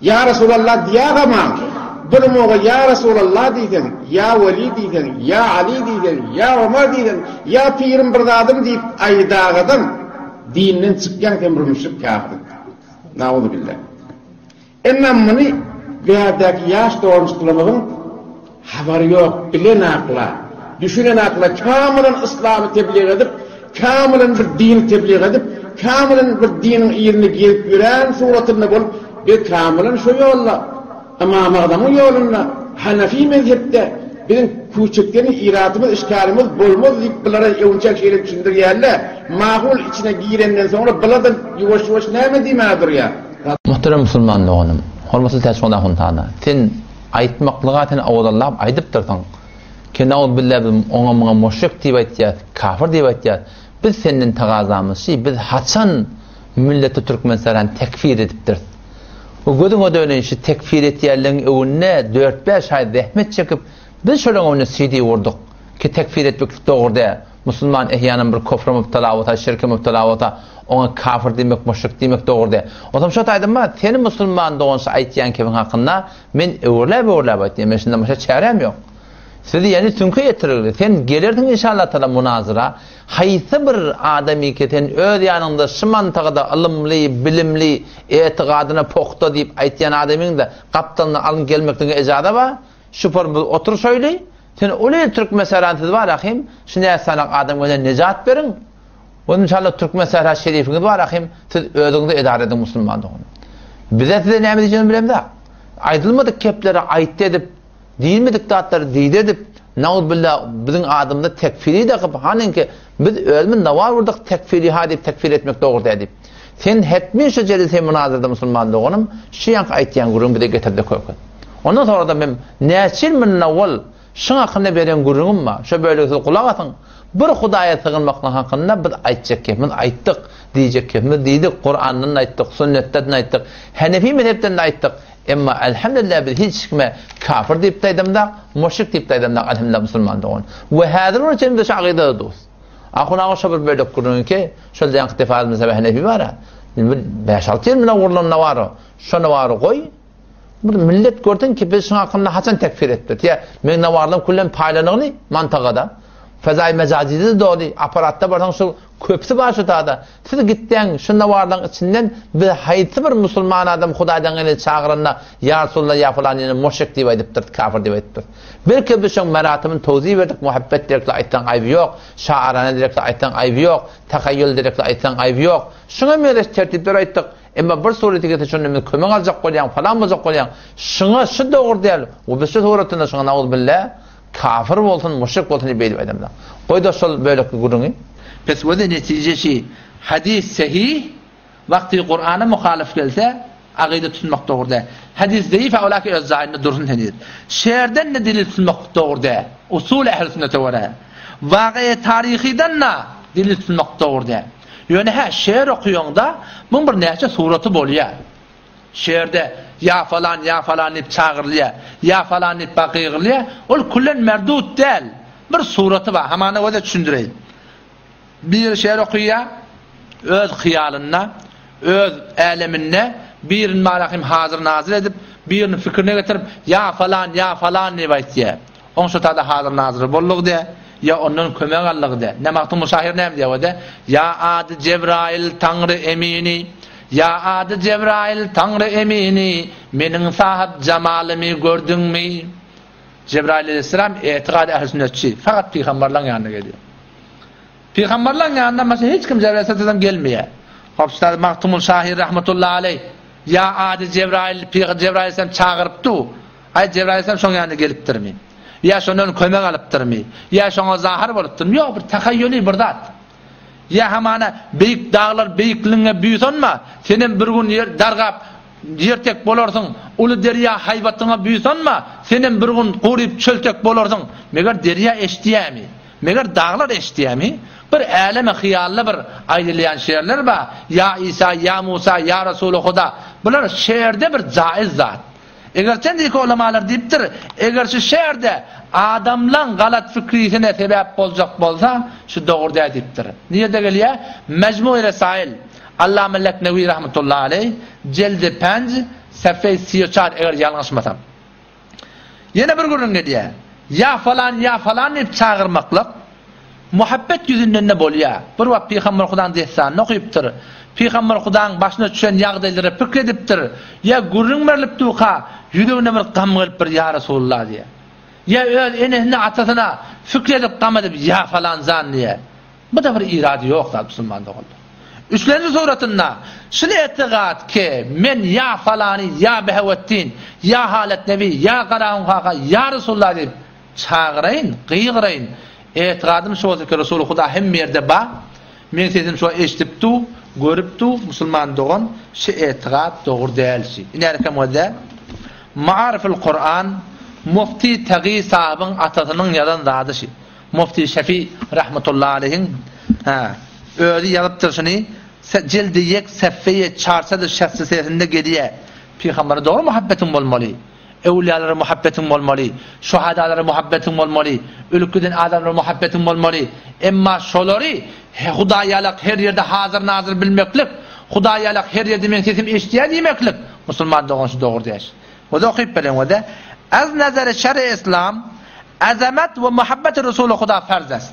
Ýa Resulallah diýägamaň, bir muga Ýa Resulallah diýseň, Ýa Weli diýseň, Ýa Aly diýseň, Ýa Omar diýseň, Ýa pirim bir zadym diýip aýdagadan dinden çykýaň sen bir müşrik käfir. Nauzubillah. Emma muny bärdäki ýaş doganjyklarymyzyň Habary ýok, bilenakla, düşünenakla kamylan yslamy teblig edip, kamylan bir dini teblig edip, kamylan bir diniň yzyny gezip ýören suratynda bolup, biz kamylan şo ýolda, Ymam Agzamyň ýolunda, Hanefi mezhepde biziň küçükden iratymyz, işgalymyz bolmaz diýip bulara öwünçäk şeýle düşündirýärler. Makul içine girenden soňra bulardan ýuwaş-ýuwaş näme diýmäge durýar? Muhterem musulman doganym, hormatly Täçmyrat ahunzada, sen Aýtmaklyga sen owazallap aýdypdyrsyň. Ki nauzbilla biz oňa muňa muşrik diýip aýtýas, kafir diýip aýtýas. Biz senden tagazamyz şi, biz haçan milleti Türkmenistany tekfir edipdiris? We gözüňe döneýin şi tekfir etýänleň öwünde dört-bäş aý zähmet çekip biz şolaň öwünde CD gurduk. Ki tekfir etmeklik dogry däl. Musulman ehýanan bir kofra mübtela bolsa, şirke mübtela bolsa, oňa kafir diýmek, muşrik diýmek dogry däl. Onsoň şo taýdan bar, seni musulman dogan şu aýtýan kebiň hakynda men öwürläp-öwürläp aýtýan, men şundan başga çäräm ýok. Sizi ýene süňke ýetirgili. Sen gelersiň inşallah tala munazyra. Haýsy bir adamyky sen öz ýanyňda şu mantagada ylymly, bilimli, etigadyna pugta diýip aýtýan adamyňda gapdalyndan alyn gelmeklige ejaza bar. Şuporymyz oturyşaýly, sen ol il Türkmensähran siz bar ahim, şu näsanak adam göne nejat beriň, we inşallah Türkmensähra şerifiňiz bar ahim, siz özüňizi edara ediň musulman dogan. Bize size näme diýjegini bilemzok. Aýdylmadyk kepleri aýtdy edip, diýilmedik zatlary diýdi edip, nauzbillah biziň adymyza tekfiri dakyp, haninki biz özümiz nawar urdyk tekfiri ha diýip tekfir etmek dogry däl diýip. Sen hetmin şu jelise munazyrda musulman doganym, şu ýaňky aýtýan gürrüňi bize getirde köket. Ondan sonra-da men näçe ýyl mundan owal şuň hakynda beren gürrüňim bar. Şo bölegi siz gulak asyň. Bir Hudaýa sygynmaklyk hakynda biz aýtjak gepimizi aýtdyk, diýjek gepimizi diýdik, Kurandan-da aýtdyk, sünnetden-de aýtdyk, Henefi mezhepden-de aýtdyk. Emma elhamdülillah biz hiç kime kafir diýip-de aýdamzak, müşrik diýip-de aýdamzak, elhamdülillah musulman dogan. We häzir bir çenli şu akydada durus. Ahun aga şo bir bölek gürrüňki, şol ýaňky defa mezhebi Henefi bar-a. Bir bäş-alty ýyl mundan gurlan bar o. Şony bar goý. Bir millet görsün ki biz şuň hakynda haçan tekfir etdik. Ýa meň nawarlam küllem paýlanygyny mantagada. Fezaý mejazide doly, aparatda barsaň şu köpüsi bar şu tada. Siz gitseň şu nawarlaň içinden biz haýsy bir musulman adam Hudaýdan gelen çagyranda ýa Resulallah ýa falan ýene muşrik diýip aýdypdyr, kafir diýip aýdypdyr. Belki biz şoň meratimini towzi berdik, muhabbet direkli aýtsaň aýby ýok, şaarana direkli aýtsaň aýby ýok, tahaýýul direkli aýtsaň aýby ýok. Şuňa meňzeş tertipler aýtdyk. Emma bir surete gelse şonda men kömek aljak bolýaň, falan boljak bolýaň. Şuňa şu dogry däl. We biz şu suratynda şuňa nauzbilla kafir bolsun, müşrik bolsun diýip beýdip aýdamda. Goý-da şol bölekli gürrüňi. Pes wede netijesi hadys sehih, wagty Kurana muhalyf gelse, agyda tutmak dogry däl. Hadys zeýif awlaki öz jaýynda dursun heniz. Şerden-de delil tutmak dogry däl. Usul ähli sünnete görä. Wagy taryhydan-da delil tutmak dogry däl. Ýöne hä, şeýer okaýaňda, muň bir näçe suraty bolýar. Şeýerde ýa falan, ýa falan diýip çagyrylýar, ýa falan diýip ba gygyrylýar. Ol küllen merdut däl. Bir suraty bar. Hamana göze düşündireýin. Biri şeýer okaýar, öz hyýalynda, öz äleminde birini barahym hazyr-nazyr edip, birini pikirine getirip, ýa falan, ýa falan diýip aýtýar. Oň şo tada hazyr-nazyry boldugy dä, ýa ondan kömek aldygy dä. Ine Magtymguly şahyr näme diýýär o-da? Ýa ady Jebraýyl Taňry emini, Ýa ady Jebraýyl Taňry emini, Meniň sahyp jamalymy gördüňmi? Jebraýyl aleýhissalam etikat ähli sünnetçi, fakat pygambarlaň ýanyna gelýär. Pygambarlaň ýanyna başga hiç kim Jebraýyl aleýhissalam gelmeýär. Hop, şo Magtymguly şahyr rahmetullahi aleýh, Ýa ady Jebraýyl, Jebraýyl aleýhissalam çagyrypdy. Aý, Jebraýyl aleýhissalam şoň ýanyna gelipdirmi? Ýa şondan kömek alypdyrmy? Ýa şoňa zahyr bolupdyrmy? Ýok, bir tahaýýuly bir zat. Ýa hamana beýik daglar beýikligiňe buýsanma, senem bir gün ýer dargap, ýer tek bolarsyň, uly derýa haýbatyňa buýsanma, senem bir gün guryp çöl tek bolarsyň. Meger derýa eşidýärmi? Meger daglar eşidýärmi? Bir äleme hyýalda bir aýdylýan şerler bar, Ýa Isa, ýa Musa, ýa Resuly Huda. Bular şerde bir jaiz zat. Eger sen diýki ulamalar diýipdir, eger şu şerde adamlaň galat fikrisine sebäp boljak bolsa, şu dogry däl diýipdir. Nirede gelýär? Mejmui Resail, Allama Leknewi rahmetullahi aleýh, jeldi penj, Säfeý 34 eger ýalňyşmasam. Ýene bir gürrüň gelýär. Ýa falan, ýa falan diýip çagyrmaklyk muhabbet ýüzünden-de bolýar. Bir wagt Pygamber Hudaň dessanyny okypdyr. Pygamber Hudaň başyna düşen ýagdaýlara pikir edipdir. Ýa gürrüň berlip durka, ýüregine bir gam gelip bir Ýa Resulullah diýýär. Ýa öz enesine, atasyna fikir edip gam edip Ýa falan jan diýýär. Bu-da bir irady ýok zat musulman doganlar. Üçlenji suratynda şul etigat ki men ýa falany ýa Behewetdin, ýa Halet Nebi, ýa Garagum kaka, ýa Resulullah diýip çagyraýyn, gygyraýyn. Etigadym şu bolsa ki Resuly Huda hemme ýerde ba. Meň sesim şo eşidip du, görüp du, musulman dogan, şu etigat dogry däl şi. Inärkem gözle. Maariful Kuran Mufti Tagi sahybyň atasynyň ýazan zady şi. Mufti Şefi rahmetullahi aleýhiň hä özi ýazypdyr şuny jildi ýek sefeýe çarçady şähsi sesinde gelýä Pygambere dogry muhabbetiň bolmaly öwlüýalara muhabbetiň bolmaly şuhadalara muhabbetiň bolmaly ölüp giden adamlara muhabbetiň bolmaly emma şolary Hudaýalak her ýerde hazyr nazyr bilmeklik Hudaýalak her ýerde meň sesim eşidýär diýmeklik musulman dogan şu dogry däş. Oda okyp beriň oda. Az nazary şer'i islam azamat we muhabbeti Resuly Huda farz est.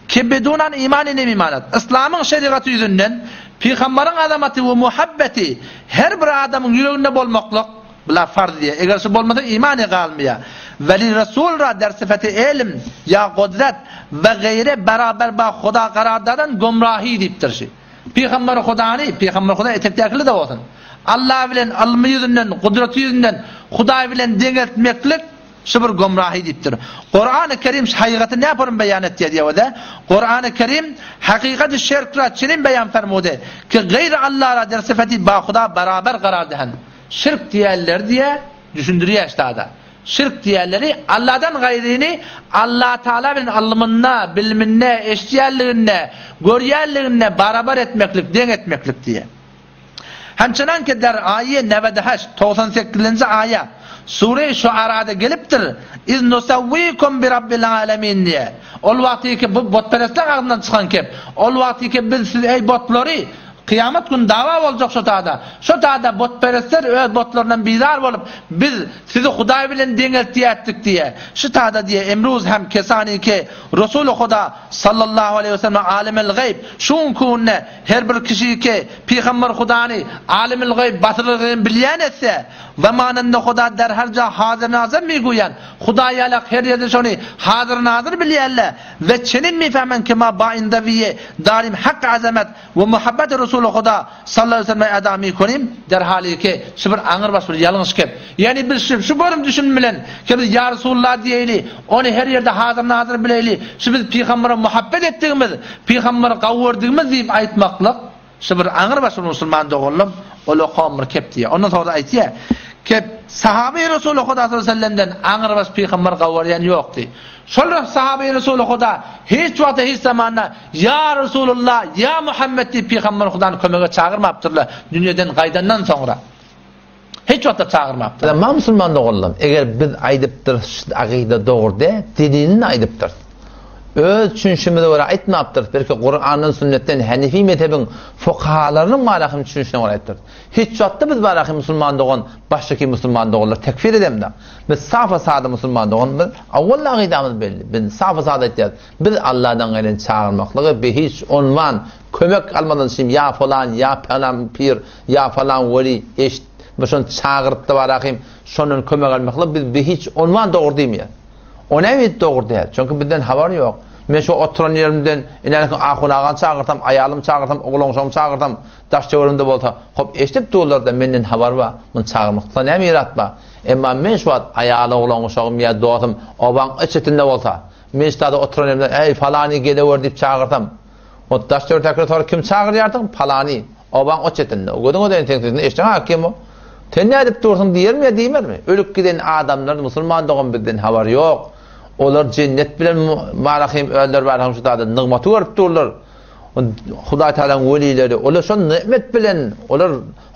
Ki bidunan imani nemimanat. Islamyň şerigaty ýüzünden Pygambaryň azamaty we muhabbeti her bir adamyň ýüreginde bolmaklyk bula farz diýýär. Eger şu bolmasa imany galmaýar. Weli Resul ra der syfeti elm ýa gudrat we geýre beraber ba Huda karar dadan gomrahi diýipdir şi. Pygamber Hudany, Pygamber Huda etekdäkili-de bolsun, Alla bilen ylmy ýüzünden, gudraty ýüzünden Hudaý bilen deňeltmeklik şu bir gomrahy diýipdir. Kurany Kerim şu hakykaty näporun beýan etýär diýewede, Kurany Kerim hakykaty şirk ra çenin beýan fermudy ki gaýry Alla ra der syfeti ba Huda barabar garar dehen. Şirk diýenler diýe düşündirýär ştada. Şirk diýenleri Alladan gaýryny Allatagala bilen ylmynda, biliminde, eşidýänliginde, görýänliginde barabar etmeklik, deň etmeklik diýýär. Hemçenanki der aýe newedeheşt, 98-nji aýa, Sure-i Şuarada gelipdir, Iz nusawwikum bi Rabbil alemin diýe. Ol wagtyky bu butperestleň agzyndan çykan kep. Ol wagtyky biz siz eý butlary Kyýamat güni dawa boljak şo tada. Şo tada butperestler öz butlaryndan bizar bolup, Biz sizi Hudaý bilen deňeltýätdik diýe. Şu tada diýe, Emruz hem kesani ke Resuly Huda sallallahu aleýhi we sellem alimel gaýb, şu günki günde her bir kişi ke Pygamber Hudany alimel gaýb basyrygy bilýän etse, zamanynda Huda der her ja hazyr-nazyr miguýan, Hudaý ýalak her ýerde şony hazyr-nazyr bilýänle we çenin mifehmen ke ma bainda wiýe darim hak azamet We muhabbeti Resuly Huda sallallahu aleýhi we selleme eda mikonim, derhaliki, şu bir aňyrbaş bir ýalňyş gep. Ýagny biz şu şu görüm düşünim bilen, ki biz Ýa Resulullah diýeýli, ony her ýerde hazyr-nazyr bileýli, şu biz pygambere muhabbet etdigimiz, pygamberi gawy gördügimiz diýip aýtmaklyk, şu bir aňyrbaş bir musulman doganlam, ol okan bir kep diýýär. Ondan soňra aýtýar, ki sahaby Resuly Huda sallallahu aleýhi we sellemden aňyrbaş pygamberi gawy görýän ýokdy. Şol sahaby Resuly Huda hiç wagtda hiç zamanda Ýa Resulullah, ýa Muhammet diýip Pygamber Hudany kömege çagyrmapdyrlar, dünýeden gaýdandan soňra. Hiç wagtda çagyrmapdyrlar. Emma musulman doganlarym, eger biz aýdypdyrys şu akyda dogry däl, delilini aýdypdyrys. Öz düşünişimize görä aýtmapdyrys, belki Kurandan, sünnetden, Hanefi mezhebiň fukahalarynyň barahym düşünişine görä aýdypdyrys. Hiç wagtda biz barahym musulman dogan, başdaki musulman doganlar tekfir edemda. Biz safa sada musulman dogan, biz awwal akydamyz belli. Biz safa sada aýtýarys. Biz Alladan gelen çagyrmaklygy bi hiç onman kömek almadan şim ýa falan ýa palan pir ýa falan weli eşit we şony çagyrypda barahym şondan kömek almaklygy biz bi hiç onman dogry diýmeýäs. O näme edip dogry däl? Çünki bizden habar ýok. Men şu oturan ýerimden inäniň ahun agany çagyrsam, aýalymy çagyrsam, oglan-uşagymy çagyrsam, daş-töweregimde bolsa, hop eşidip durlar-da menden habar bar. Muny çagyrmakda näme irat bar? Emma men şu wagt aýal, oglan-uşagym ýa dostum obaň içetinde bolsa, Men ştada oturan ýerimden, Äý, palany gelewer diýip çagyrsam, o daş-töwerekdäkiler sorar, Kimi çagyrýarsyň? Palany. Obaň o çetinde. Gözüňe degeni seň sesiňi eşiden-ä kim o? Sen nädip dursuň diýermi ýa diýmezmi? Ölüp giden adamlar, musulman dogan bizden habary ýok. Olar jennet bilen barahym, özleri barahym şu zada nygmaty görüp durlar. Hudaý Tagalaň welileri, olar şol nygmet bilen, olar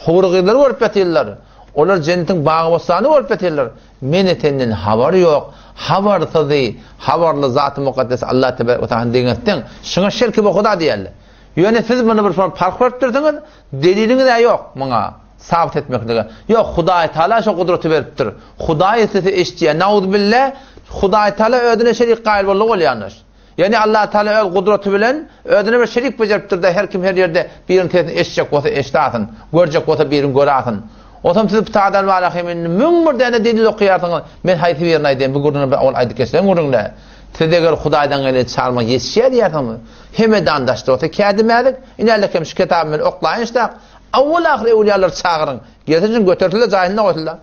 howry-gyzlary görüp ýatyrlar. Olar jennetiň bagy-bossanyny görüp ýatyrlar. Meni senden habary ýok, habarsyzy, habarly Zaty Mukaddes Allah tebarek we taala deňeltdiň. Şuňa şirki bu Huda diýerler. Ýöne siz muny bir parh beripdirsiňiz, deliliňiz-ä ýok muňa. Sabyt etmeklige. Ýok, Hudaý Taala şo gudraty beripdir. Hudaý islese eşitýär. Nauzubilla, Hudaý Taala özüne şerik gaýyl boldy bolýandyr. Ýagny Allah Taala öz gudraty bilen özüne bir şerik bejeripdir-de, her kim her ýerde biriniň sesini eşitjek bolsa eşidasyn, görjek bolsa birini görasyn. Otam siz pitadan barahym indi 1001 däne delil okaýarsyňyz. Men haýsy birini aýdaýyn, bu gürrüňi bir owal aýdyp geçsem gürrüňde. Siz eger Hudaýdan gelen çagyrma ýetişýär diýýärsiňiz. Hemedan daşda bolsa kädimälik, inälekem şu kitaby men oklaýyn şdak. Awwal-ahyr öwlüýalary çagyryň. Gelsin götersinler jaýynda goýsunlar.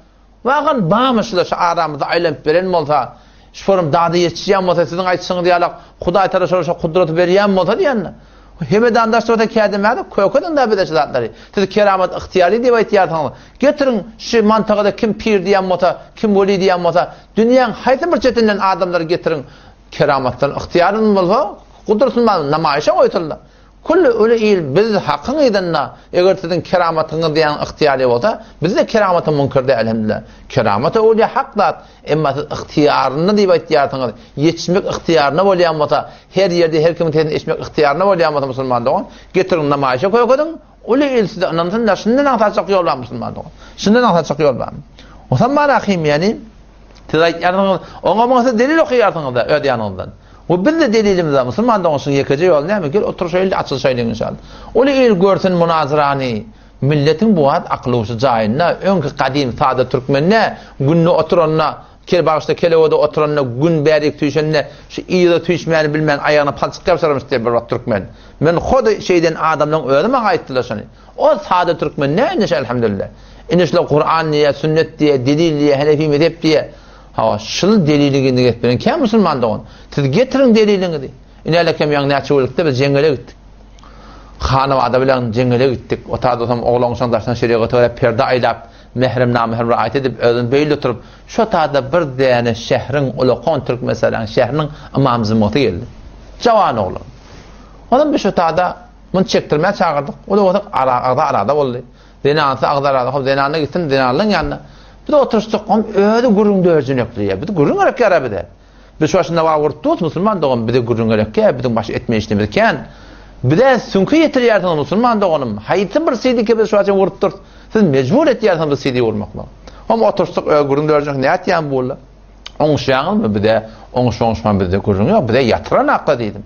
Wagan barmy şular şu aramyzda aýlanyp beren bolsa, şu forum dada ýetişýän bolsa, siziň aýtşyňyz ýalak Hudaý Tagala şolara şo gudraty berýän bolsa diýende. Hemedan daşda bolsa kädimälik, kökediň-dä bize şu zatlary. Siz keramat ygtyýary diýip aýtýarsyňyz. Getiriň şu mantagada kim pir diýen bolsa, kim weli diýen bolsa, dünýäň haýsy bir çetinden adamlary getiriň. Keramatdan ygtyýaryn bolsa, gudratyn bar, namaýyşa goýsunlar. Külli uly il biz hakyň yzynda, eger siziň keramatyňyz diýen ygtyýary bolsa, biz-de keramata müňkür däl elhamdülillah. Keramat öwlüýä hak zat, emma siz ygtyýarynda diýip aýtýarsyňyz, ýetişmek ygtyýarynda bolýan bolsa, her ýerde her kimiň sesini eşitmek ygtyýarynda bolýan bolsa musulman dogan, getiriň namaýyşa kökediň, uly il size ynansyn-da, şundan aňsatjak ýol barmy musulman dogan? Şundan aňsatjak ýol barmy? Osam barahym ýani, Siz aýtýarsyňyz, oňa muňa siz delil okaýarsyňyz-da öz ýanyňyzdan. We bizde delilimiz bar, musulman doganşyň ýekeje ýoly näme? Gel oturyşaýly, açylyşaýlyň inşallah. Uly il görsün munazarany. Milletiň bu wagt akyl-huşy jaýynda, öňki gadym sada türkmende günde oturanda, kel bagşda kelewede oturanda gün bärik süýşende şu yza süýşmäni bilmän aýagyna palçyk ýapyşarmyş diýip bir wagt türkmen. Men hody şeýden adamlaryň özi maňa aýtdylar şony. O sada türkmen ne indi elhamdülillah. Indi şular Kur'an diýe, sünnet diýe, delil diýe, Hanefi mezhep diýe. Hawa, şul delili indi getmeden kim musulman dogan? Siz getiriň deliliňizi. Inälekem ýaň näçe günlükde biz jeňňele gitdik. Hanawada bilen jeňňele gitdik. O taýda bolsam oglan şoň daşyna şeriagata görä perde aýlap, mährem namährem raýat edip, özüni beýle oturyp, şo taýda bir däne şähriň ulakan Türkmenistanyň şähriniň ymam zymmaty geldi. Jawan oglan. Onam bir şo taýda Muny çekdirmä çagyrdyk. O-da bolsa ara, agza arada boldy. Zenansy agza arada, hop zenany gitsin zenanlaryň ýanyna. Biz oturyşdyk, oň özi gürrüň dörjenekleýär. Biz gürrüň gerek ýara bize. Biz şu başynda wag urup durus, musulman dogan, bize gürrüň gerek ýa, biziň baş etme işimiz kän. Bize süňki ýetirýärsiňiz musulman doganym. Haýsy bir CD-ke biz şu başa urup durus. Siz mejbur etýärsiňiz biz CD urmaklyga. Hom oturyşdyk, öz gürrüň dörjenek nätýän bu? Oňuşýaňyzmy bize? Oňuş-oňuşman bizde gürrüň ýok, bize ýatyran akla diýdim.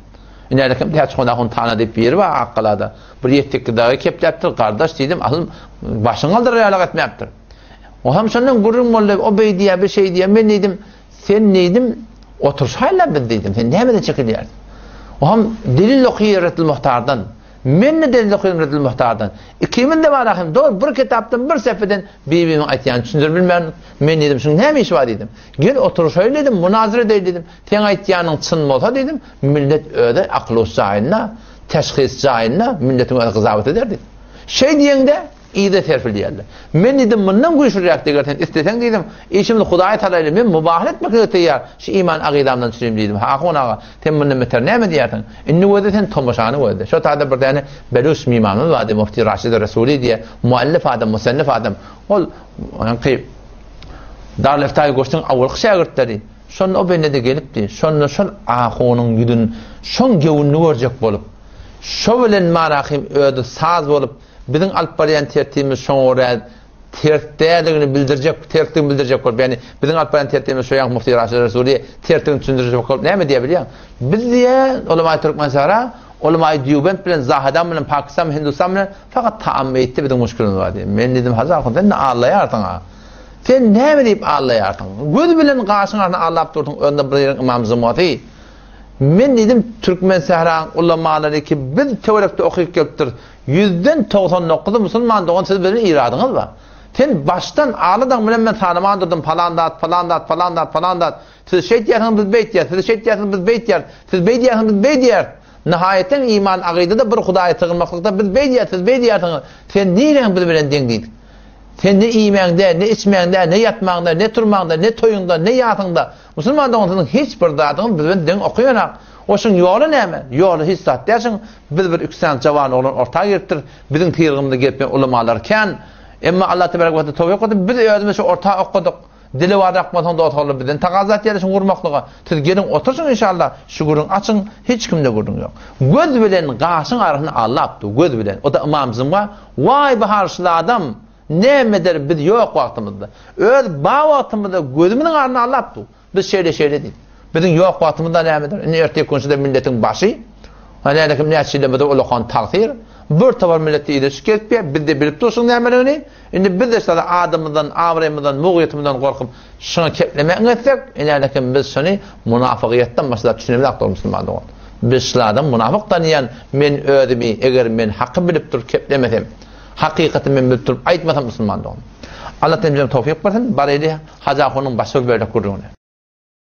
Inälekem Täç Honahun Tana diýip biri bar Akgalada. Bir ýetdikli dagy kepläpdir, gardaş diýdim, asyl başyňy galdyrar ýalak etmäpdir. Otam şondan gürrüň boldy, o beý diýýär, bu şeý diýýär. Men diýdim, sen diýdim, oturyşaýla biz diýdim, sen nämeden çekilýärsiň? Otam delil okyýar Reddül Muhtardan. Men-de delil okaýan Reddül Muhtardan. Ikimiz-de bar ahym, dogry bir kitapdan, bir sefeden bir-birimiziň aýtýanyny düşündirip bilmän, men diýdim, şuň näme işi bar diýdim. Gel oturyşaýly diýdim, munazara edeýli diýdim. Seň aýtýanyň çyn bolsa diýdim, millet özi akyl-huş jaýynda, teşhis jaýynda milletiň özi gyzawat eder diýdim. Şeý diýeňde, yza serpilýärler. Men diýdim, mundan güýçlüräk eger sen isleseň diýdim, işimizi Hudaýa salaýly, men mubahala etmeklige taýýar, şu iman agydamdan çürim diýdim. Hahun aga, sen mundan beter näme diýersiň? Indi gözle sen tomaşany gözle. Şo taýda bir däne beluş mimamyz bardy, Mufti Raşid Resuli diýe, muallif adam, musannif adam. Ol onuňky Darül Iftaý goşunyň awalky şägirtleri. Şonda o bende-de gelipdi. Şonda şol ahunyň ýüzün, şoň göwnüni görjek bolup, şo bilen Marahym özi saz bolup, biziň alyp barýan tertibimiz şoňa görä ters däldigini bildirjek, tersdigini bildirjek bolup, ýagny biziň alyp barýan tertibimiz şo ýaňky Mufti Raşid Resuly tersdigini düşündirjek bolup näme diýýär bilýäň? Biz diýýär, ulamaý Türkmensähra, ulamaý Dýubent bilen, Zahedan bilen, Pakistan bilen, Hindistan bilen fakat taam meýitde biziň muşkilimiz bar diýýär. Men diýdim, Hajy ahun, sen-de allaýarsyň-a. Sen näme diýip allaýarsyň? Göz bilen gaşyň arasynda allap dursuň, özünde bir ýeriň ymam zymmasy. Men diýdim, Türkmensähraň ulamalary ki biz töwerekde okyp gelipdiris. Ýüzden 99-y musulman dogan siz bilen iradyňyz bar. Sen başdan alydaň bilen men sanaman durdum palan zat, palan zat, palan zat, palan zat. Siz şeýtýärsiňiz biz beýtýäris, siz şeýtýärsiňiz biz beýtýäris, siz beýdýärsiňiz biz beýdýäris. Nihaýetden iman agydada bir Hudaýa sygynmaklykda biz beýdýäris, siz beýdýärsiňiz. Sen niräň biz bilen deň diýdik. Sen ne iýmäňde, ne içmäňde, ne ýatmaňda, ne turmaňda, ne toýuňda, ne ýasyňda musulman dogan siziň hiç bir zadyňyz biz bilen deň okaýanak. Oşuň ýoly näme? Ýoly hiç zat däl şuň. Biz bir iki sany jawan oglan orta giripdir. Biziň tyrgymyzda gelip ulamalar kän. Emma Allah tebarek we towfik berdi. Biz özümiz şu orta okadyk. Dili bar akmasaň dost oglan bizden tagaza etýär şuň gurmaklyga. Siz geliň oturşyň inşallah. Şu gürrüň açyň. Hiç kimde gürrüň ýok. Göz bilen gaşyň arasyny allapdy. Göz bilen. O da Ymam Zymga. Waý bu harşly adam. Näme eder biz ýok wagtymyzda? Öz bar wagtymyzda gözümiziň alnynda allap dur. Biz şeýle-şeýle diýip. Biziň ýok wagtymyzda näme eder? Indi ertir günşüde milletiň başy. Hany kim näçe ýyldan beri ulakan tagsyr. Bir topar millet yza düşüp gelipýär. Biz-de bilip durşuň nämeligini. Indi biz-de şeýle adymyzdan, abraýymyzdan, mugyýetymyzdan gorkup şuňa keplemek etsek, ine kim biz şuny munafygyýetden başga zat düşünemzok dogry musulman dogan. Biz şulardan munafyk tanýan men özümi eger men haky bilip durup keplemesem, hakykaty men bilip durup aýtmasam musulman dogan. Allah taala bize towfyk bersin. Baraýly Hajy ahunyň başga bir bölek gürrüňine.